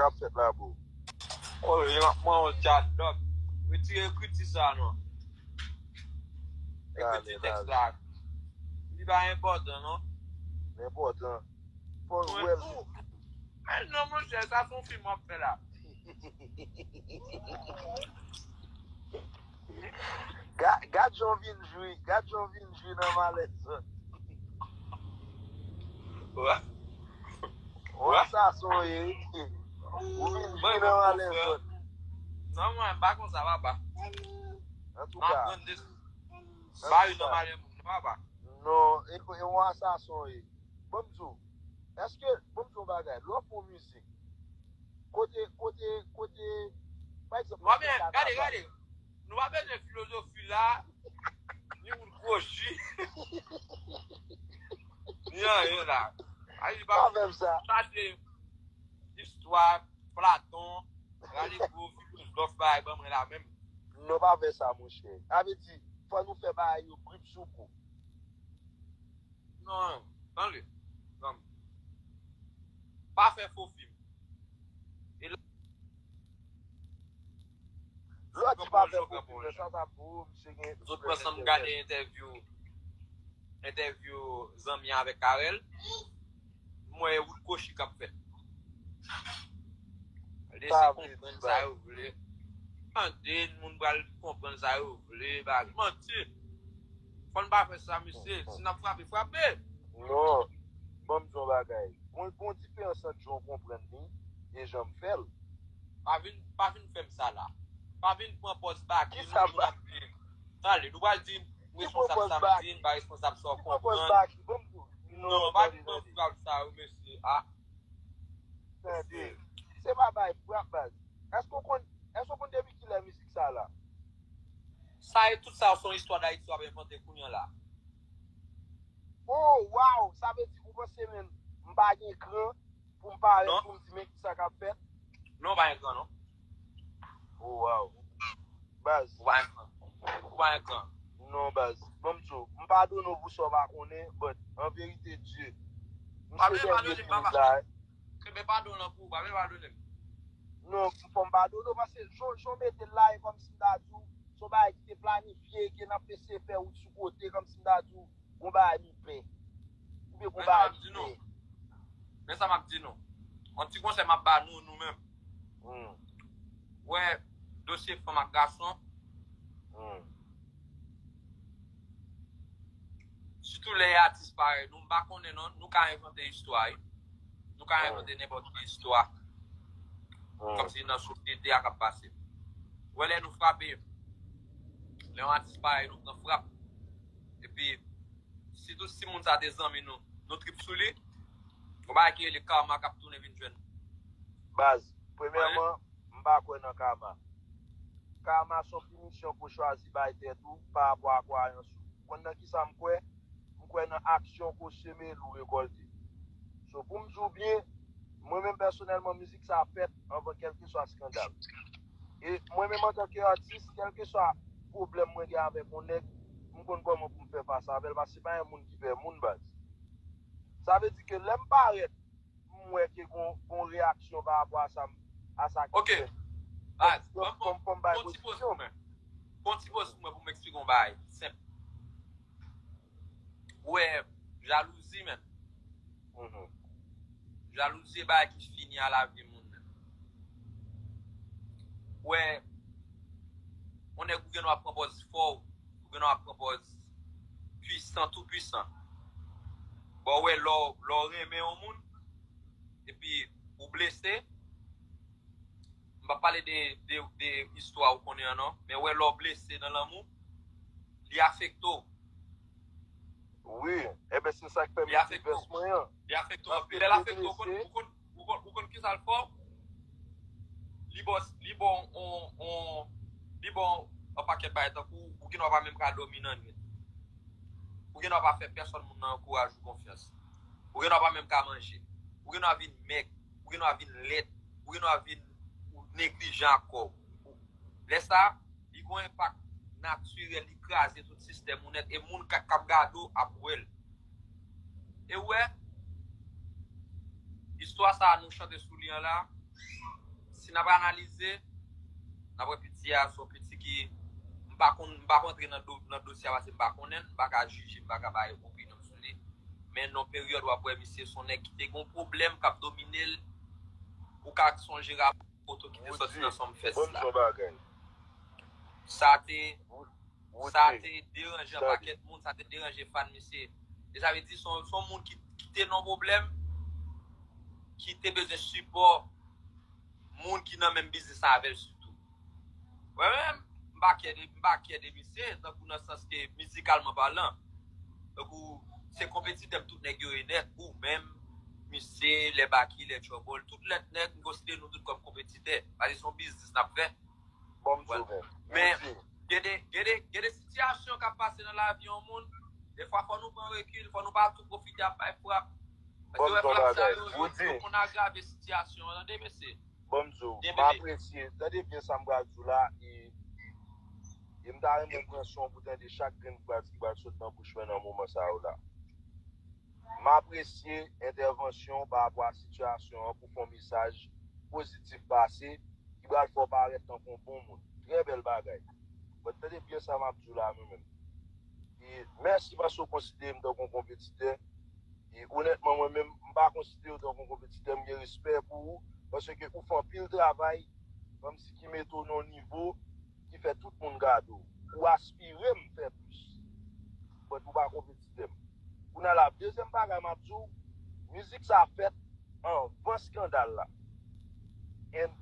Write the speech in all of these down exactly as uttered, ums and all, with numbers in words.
k ap fèt la, bro? Oh, yo ap mwen yon tchadòk. Retire ekriti sa non. Ekriti tèks la. Li pa enpòtan non. Li enpòtan. Fò w wè l. Men non, monchè, sa se yon fim w ap fè la. Gad jan w vin jwi, gad jan w vin jwi nan malè zòt. Wè. Wè sa son ye. Ou vin jwi nan malè zòt. Non, mwen, m pa konsa, papa. Antouka. M aprann de. M pa vin nan malè moun, papa. Non, e, e yon asason ye. Ban m di w, èske, ban m di w yon bagay, lè w fè yon mizik, kote, kote, kote, pa egzanp, lè w fè kanaval. Gade, gade, nou pa bezwen filozofi la, ni wout kwochi, ni anyen la. Ay, li pa fè m sa. Sa se istwa Platon, rale gwo filozòf bagay ban mwen la menm. Non, pa fè sa, monchè. Sa vle di, fò nou fè bagay yo brip sou kou. Non, tande. Zanmi. Pa fè fo fim. E la, lè w di pa fè fo fim, men sa ta pou misye gen. Zot pran san m gade entèvyou, entèvyou zanmi avèk Carel. M wè wout kwochi k ap fèt. Lese konprann sa yo vle. Tande, moun pral konprann sa yo vle. Bagay manti. Fò n pa fè sa, mesye. Si n ap frape, frape. Non. Ban m di yon bagay. Gon, gon diferans ant jan w konprann li e jan m fè l. Pa vin, pa vin fè m sa la. Pa vin pran pòz baki. Kisa m ap di? Tande, nou pral di m responsab sa m di, m pa responsab sa w konprann. Ki pran pòz baki? Ban m di w. Non, pa vin pran frape sa yo, mesye. Ah. Tande. Se pa bay frap, baz. Èske w konn, èske w konn depi kilè mizik sa la? Sa e tout sa se yon istwa Dayiti w ap envante kounye a la. Oh, wow! Sa vle di ou panse menm m pa gen kran pou m parèt pou m di men kisa k ap fèt? Non, w pa gen kran non. Oh, wow. Baz. Ou pa gen kran. Ou pa gen kran. Non, baz. Ban m di w, m padone w pou sa w pa konnen, but an verite Dye, m se dènye ki rit la. Kenbe padon lan pou ou, pa vle padone m. Non, fò m padone w, paske jan, jan w mete l la, e kòmsi m ta di w, se yon bagay ki te planifye, ke n ap eseye fè wout sou kote, kòmsi m ta di w, gon bagay nou pè. Oubyen gon bagay nou pè. Men sa m ap di nou. Yon ti konsèy m ap ba nou, nou menm. Hmm. Wè, dosye fanm ak gason. Hmm. Sitou lè e atis parèy nou, m pa konnen non, nou ka envante istwa, wi. Nou ka envante nenpòt ki istwa. Kòmsi nan sosyete a k ap pase. Wè lè nou frape, lè yon atis parèy nou pran frap, epi sitou si moun sa te zanmi nou, nou trip sou li, gon bagay ki rele karma k ap tounen vin jwenn nou. Baz, premyèman, m pa kwè nan karma. Karma se yon pinisyon ke w chwazi bay tèt ou pa rapò a kwayans ou. Ou konn nan kisa m kwè? M kwè nan aksyon ke w seme, l ou rekòlte. So, pou m di w byen, mwen menm pèsonèlman, mizik sa fèt anvan kèlkeswa eskandal. E mwen menm antanke atis, kèlkeswa pwoblèm mwen gen avèk yon nèg, m konn kòman pou m fè fas avè l, paske se pa yon moun ki pè moun, baz. Sa vle di ke lè m parèt, m wè ke gon, gon reyaksyon pa rapò a sa, a sa ki fèt. Fò m, fò m bay pozisyon m. Pran ti poz pou mwen pou m eksplike yon bagay senp. Ou wè, jalouzi, menn. Jalouzi se bagay ki fini a lavi moun, menn. Ou wè, yon nèg ou gen dwa pran pòz fò, ou gen dwa pran pòz pwisan, tou pwisan. Bon, ou wè, lè w, lè w renmen yon moun, epi ou blese, m p ap pale de, de, de istwa ou konnen an non, men ou wè, lè w blese nan lanmou, li afekte w. Wi, enben se sa k fè m ekri vès mwen an. Li afekte w anpil. Lè l afekte w, ou konn, ou konn, ou konn, ou konn kisa l fè w? Li ba w, li ba w on, on, li ba w on pakèt bagay tankou ou gen dwa pa menm ka dòmi nan nwit. Ou gen dwa pa fè pèsòn moun nan ankouraje w konfyans. Ou gen dwa pa menm ka manje. Ou gen dwa vin mèg. Ou gen dwa vin lèd. Ou gen dwa vin ou neglijan ak kò w. Lè sa, li gon enpak natirèl, li kraze tout sistèm ou nèt, e moun k ap gade w ap wè l. E w wè, istwa sa a nou chante sou li an la, Si n ap analize, n ap wè piti a se yon piti ki, m pa konn, m pa konn antre nan do, nan dosye a paske m pa konnen l, m pa ka jije, m pa ka bay opinyon m sou li. Men nan yon peryòd w ap wè misye se yon nèg ki te gen yon pwoblèm k ap domine l. Ou ka sonje rapò foto ki te sòti nan Sumfest la. Sa te sa te deranje yon pakèt moun, sa te deranje fan misye. E sa vle di se yon moun ki, ki te nan pwoblèm, ki te bezwen sipò moun ki nan menm biznis la avè l sitou. Mwen menm, m pa kyè de, m pa kyè de misye, tankou nan sans ke mizikalman palan. Tankou se konpetitè m tout nèg yo ye nèt, ou menm, misye, lè Baky, lè Trouble, tout lèt nèg, m konsidere nou tout kòm konpetitè. Paske se yon biznis n ap fè. Bon, m di w menm. Men, gen de, gen de, gen de sitiyasyon k ap pase nan lavi yon moun. Defwa, fò nou pran rekil, fò nou pa tou pwofite ap bay frap. Paske wè frap sa yo, yo, yo konn agrave sitiyasyon an, tande, mesye. Bon, m di w, m apresye, tande byen sa m pral di w la, e, e m ta renmen pran son pou tande chak grenn fraz ki pral sot nan bouch mwen nan moman sa yo la. M apresye entèvansyon w pa rapò a sitiyasyon an pou fè yon mesaj pozitif pase ki pral fè w parèt tankou yon bon moun. Trè bèl bagay. But tande byen sa m ap di w la mwen menm. E mèsi paske w konsidere m tankou yon konpetitè. E onètman mwen menm, m pa konsidere w tankou yon konpetitè, m gen respè pou ou, paske ou fè anpil travay, kòmsi ki mete w nan yon nivo ki fè tout moun gade w. Ou aspire m fè plis. But ou pa konpetitè m. Kounye a la, dezyèm bagay m ap di w, mizik sa fèt anvan eskandal la. And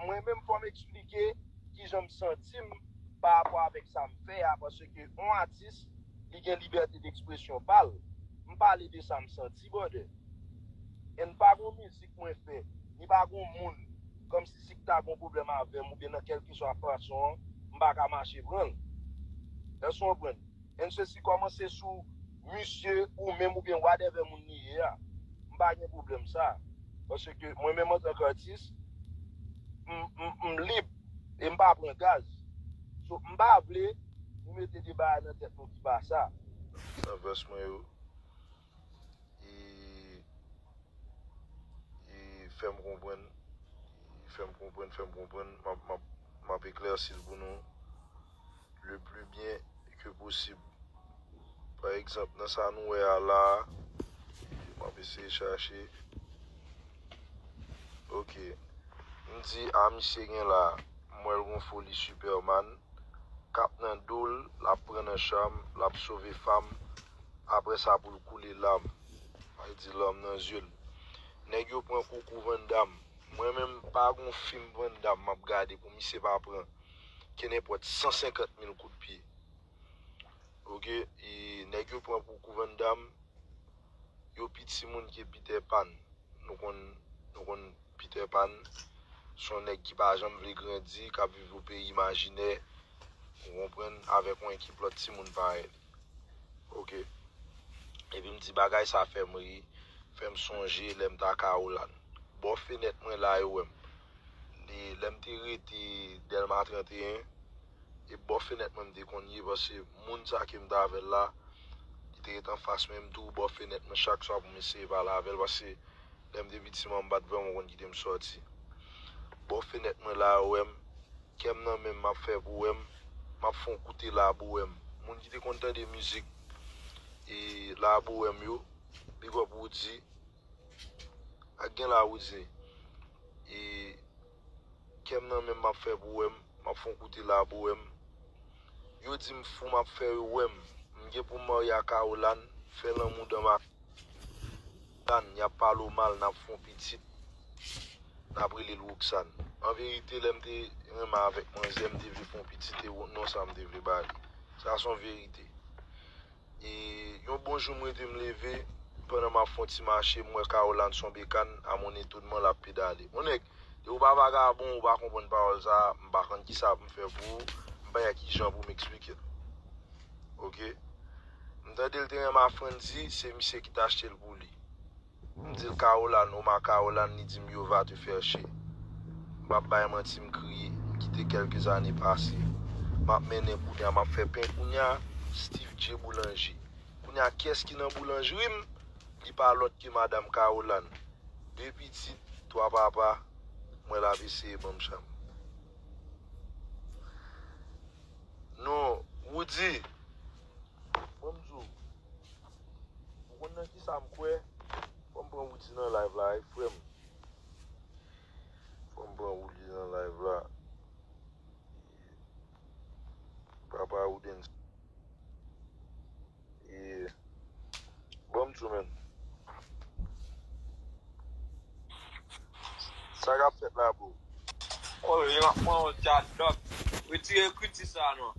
mwen menm fò m eksplike kijan m santi m pa rapò avèk sa m fè a, paske yon atis, li gen libète dekspresyon pa l. M pale de sa m santi, brother. And pa gon mizik mwen fè, ni pa gon moun, kòmsi si k ta gon pwoblèm avè m oubyen nan kèlkeswa fason an, m pa ka mache pran l. Èske w konprann? And sesi kòmanse sou misye ou menm oubyen whatever moun li ye a. M pa gen pwoblèm sa. Paske mwen menm antanke atis, m, m, m lib e m pa pran gaz. So, m pa vle nou mete de bagay nan tèt nou ki pa sa. Nan vès mwen yo, e, e fè m konprann, e fè m konprann, fè m konprann, m ap, m ap, m ap eklèsi l pou nou le plus bien que possible. Pa egzanp, nan sa nou wè a la, m ap eseye chache. Ok. M di a misye gen la, m wè l gon foli Superman, k ap nan do l, l ap pran nan cham, l ap sove fam, apre sa pou l koule lam. Ay di lam nan zye l. Nèg yo pran koukou Van Damme. Mwen menm, pa gon fim Van Damme m ap gade pou misye pa pran kenenpòt san senkant mil kout pye. Ok, e nèg yo pran koukou Van Damme, yo pi timoun ke Peter Pan. Nou konn, nou konn Peter Pan, se yon nèg ki pa janm vle grandi, k ap viv yon peyi imajinè, ou konprann, avèk yon ekip lòt timoun parèy li. Ok. Epi m di bagay sa fè m ri, fè m sonje lè m t a Caroline. Bò fenèt mwen la yo wè m. Li, lè m te rete Dèlma trannteyen, e bò fenèt mwen m te konn ye, paske moun sa ke m t avè l la, li te ret anfas mwen, m tou bò fenèt mwen chak swa pou m eseye pale avè l, paske lè m te piti, manman m pa t vrèman konn kite m sòti. Bò fenèt mwen la yo wè m, kè m nan men m, m ap fè pou wè m, m ap fè yon koute la bohème. Moun ki te konn tande mizik e la bohème yo, big up Roody, ak gen la Roody. E kè m nan men m, m ap fè pou wè m, m ap fè yon koute la bohème. Yo di m fou, m ap fè yo wè m. M gen pou m marye a Caroline, fè lanmou dan ma Tan, y ap pale w mal, n ap fè yon pitit, n ap rele l Roxane. An verite, lè m te renmen avèk manzè, m te vle fè yon pitit, e non sa m te vle ba li. Sa se yon verite. E yon bon jou, m rete, m leve, pandan m ap fè yon ti mache, m wè Caroline sou yon bekàn, à mon étonnement, l ap pedale. Mon nèg, depi w pa vagabon, ou pa konprann pawòl sa a, m pa konn kisa pou m fè pou ou, m pa gen kijan pou m eksplike l. Ok? M tande l te renmen a Frandy, se misye ki t achte l pou li. M di l Caroline, ou ma Caroline, li di m yo va te fè che. M p ap bay manti, m kriye, m kite kèlke zane pase. M ap mennen kounye a, m ap fè pen kounye a, Steve J Boulanger. Kounye a, kiyès ki nan boulanjri m? Li pa lòt ke madanm Caroline. De pitit, twa papa, Mwen la ap eseye ban m cham. Non, Woody. Ban m di w. Ou konn nan kisa m kwè? Fò m pran Woody nan live la, wi, frè m. Fò m pran Woody nan live la. Papa Woodens. Yeah. Ban m di w, menn. Sa k ap fèt la, bro? Oh, yo ap pran yon tchadòk. Retire ekriti sa non.